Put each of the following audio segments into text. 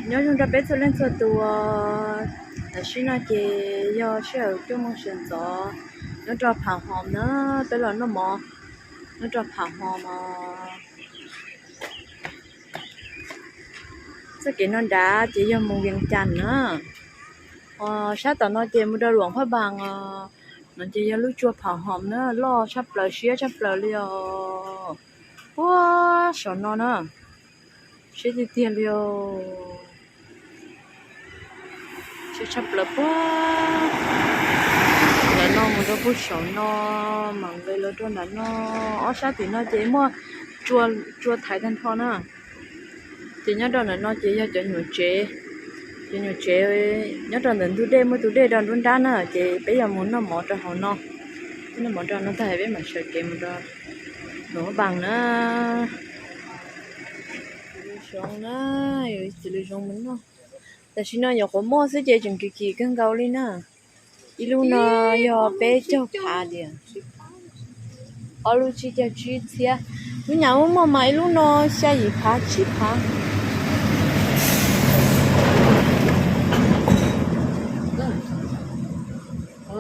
Nyob zoo rau peb txhua leej txhua tus. Tam sim no ces yog sij hawm cuaj moos sawv ntxov, nyob rau Phav Hom na, peb los noj mov nyob rau Phav Hom no. Txoj kev no nrad ces yog mus Vias Cas na. Ho sab tom no ces mus rau Luam Phaj Npas os. No ces yog lub tsua Phav Hom na, loj tshaj plaws, siab tshaj plaws li os. Puag saum no na, siab tiag tiag li os. Siab tshaj plaws puag nram no mus rau puag saum no, mam nqes los rau nram no. Ob sab tim no ces muaj tsua thaiv tag nrho na. Ces nyob rau ntawm no ces yog cov nyuam tsev, cov nyuam tsev nyob rau ntawm ntug dej, muaj tus dej rau nruab nrab na, ces peb yuav mus noj mov rau hauv no. Peb noj mov rau no tag peb mam sawv kev mus rau Luam Phaj Npas na. Zoo na, yus txiv lws zoo mus noj. Tam sim no nyuam qhuav muaj xwb ces tseem kim kim kawg nkaus li na. Ib lub no yog peb caug phav tiag, ob lub tsib caug tsib txhiab. Lub nyam ub muaj mas ib lub no xya yim phav tsib phav.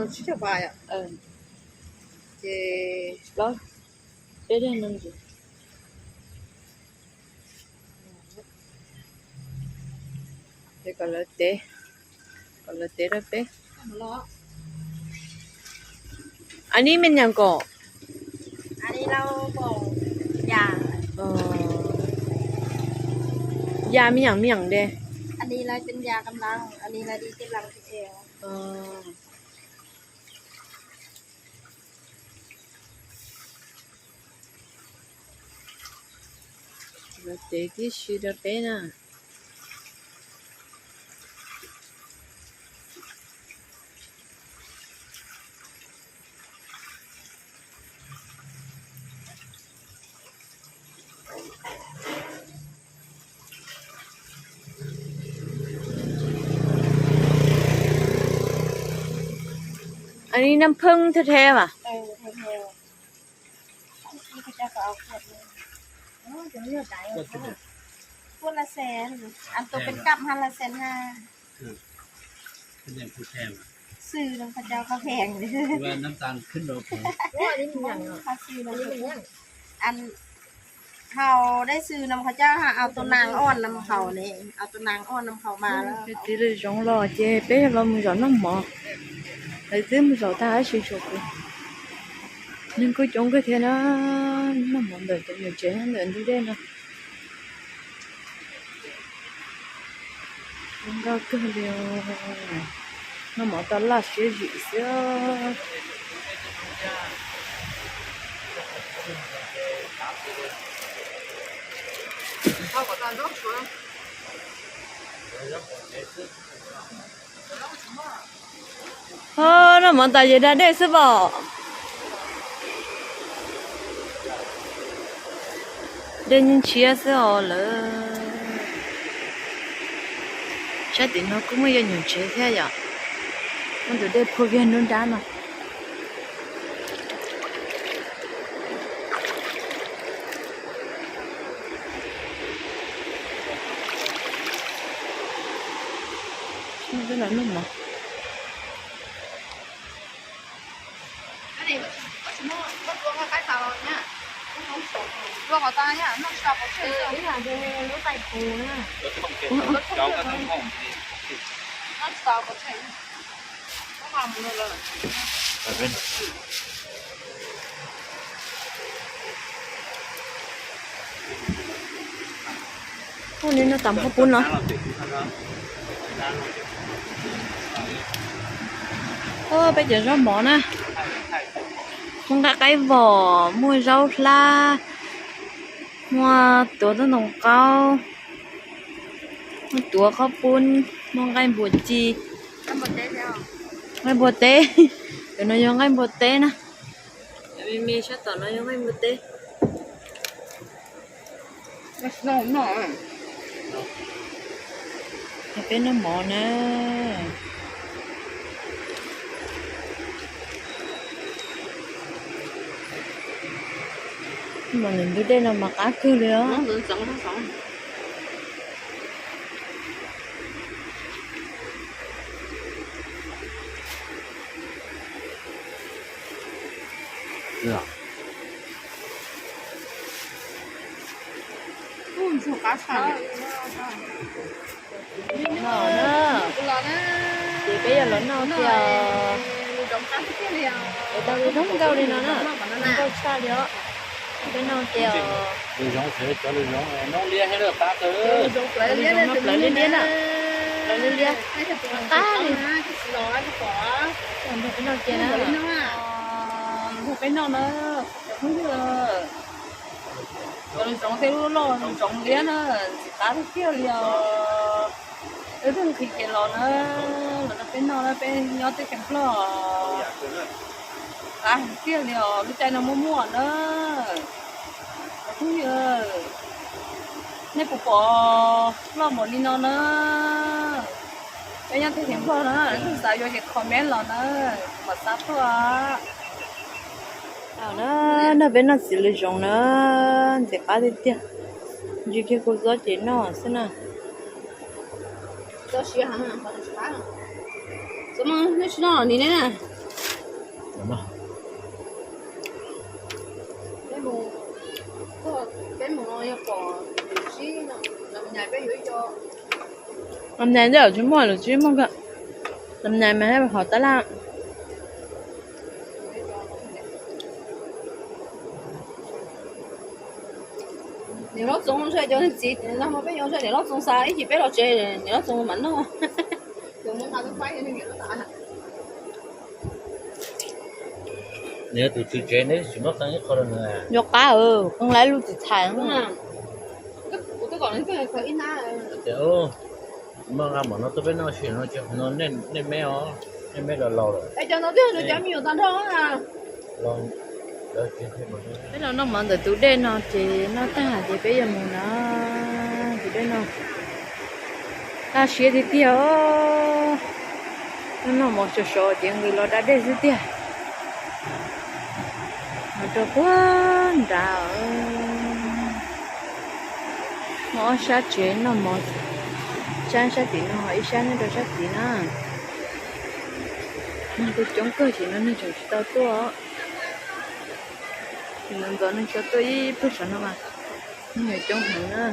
Ces peb kom lawv tev, kom lawv tev rau peb. Anib me nyuam kom ya me nyuam me nyuam de. Lawv tev tib si rau peb na. Anib naj pheej thiab thiab mas. Hau dej xwb no qhov coj ha, au tus nas oj no hau ne, au tus nas oj no hau mas. Txiv lws zoo los ces peb los mus zaum noj mov, lawv twb mus zaum tag tab sis tshuav kuv. Neeg kuj coob kawg thiab na, noj mov ntawm cov nyuam tsev ntawm ntug dej no. Zoo nkauj kawg li, noj mov tau laj siab zim xwb. Ho, noj mov tas ces da dej xwb pom. Dej ntshiab xwb os lawm. Sab tim no kuj muaj yog nyuam tsev thiab yom. Muaj tus dej phua kiag nruab nrab no. Ub, neb no tam qhov pub no. Ub, peb cov zaub mov na. Muaj nqaij qaib vom, muaj zaub hlab, muaj tuav toj ntoo qaub, muaj tuav qhob pub, muaj nqaij npua ci, nqaij npua teb. Cov no yog nqaij npua teb na. Me me sab tom no yog nqaij npua teb. Peb noj mov na. Mov ntawm ntug dej no mas qab kawg li os. No na, ces peb yuav los noj kiag. Tau zoo nkauj li no na, zoo nkauj tshaj li os. Peb noj kiag os. Noj liab liab na, plaws liab liab, qab li. Peb noj kiag na. Peb noj na, cov phooj ywg. Cov lus zoov tej lub loj lus zoov liab na, ntxim qab tiag tiag li os. Wb twb nqhis kev los na, los nrog peb noj na, peb nyob teb chaws Nplog. Qab tiag tiag li os, lub caij no muaj muaj na. Cov phooj ywg, nej puas pom loj npaum li no na? Peb nyob teb chaws Nplog na, leej twg xav yuav ces comment los na, kuv mam xa tuaj. Nrog peb noj txiv lws zoov na, ntxim qab tiag tiag. Ntsis kiag kua txob ces noj xwb na. Nej tsis noj los nim ne. Los nyais ntej tsis muaj, lawv tsis muaj kawg. Los nyais mas hov tab laj. Niam Hlob Txoov ntshe cov niag txiv no peb yuav ntshe niam Hlob Txoov xa ib chim peb los tsev, niam Hlob Txoov mam noj. Nws yog tus tswv tsev neb tsis muab qee ib qho rau nws. Yuav qab, qee lawv lub txim txhais. Muab nqa mov no tuaj peb noj sim no ces no nej me os, nej me los laus lawm. Peb los noj mov ntawm tus dej no ces noj tag hais tias peb yuav mus na. Tus dej no laj siab tiag tiag os. Noj noj mov sov sov ces nqis los da dej xwb tiag. Mov rau puag nrad. Muaj ob sab tsev noj mov, sab sab tim no, ib sab nyob rau sab tid na. Neeg tuaj coob kawg ces no neeg tseem tsis tau tuaj. Tseem ntxov ntxov neeg tsis tau tuaj ib pliag saum no mas neeg coob heev na.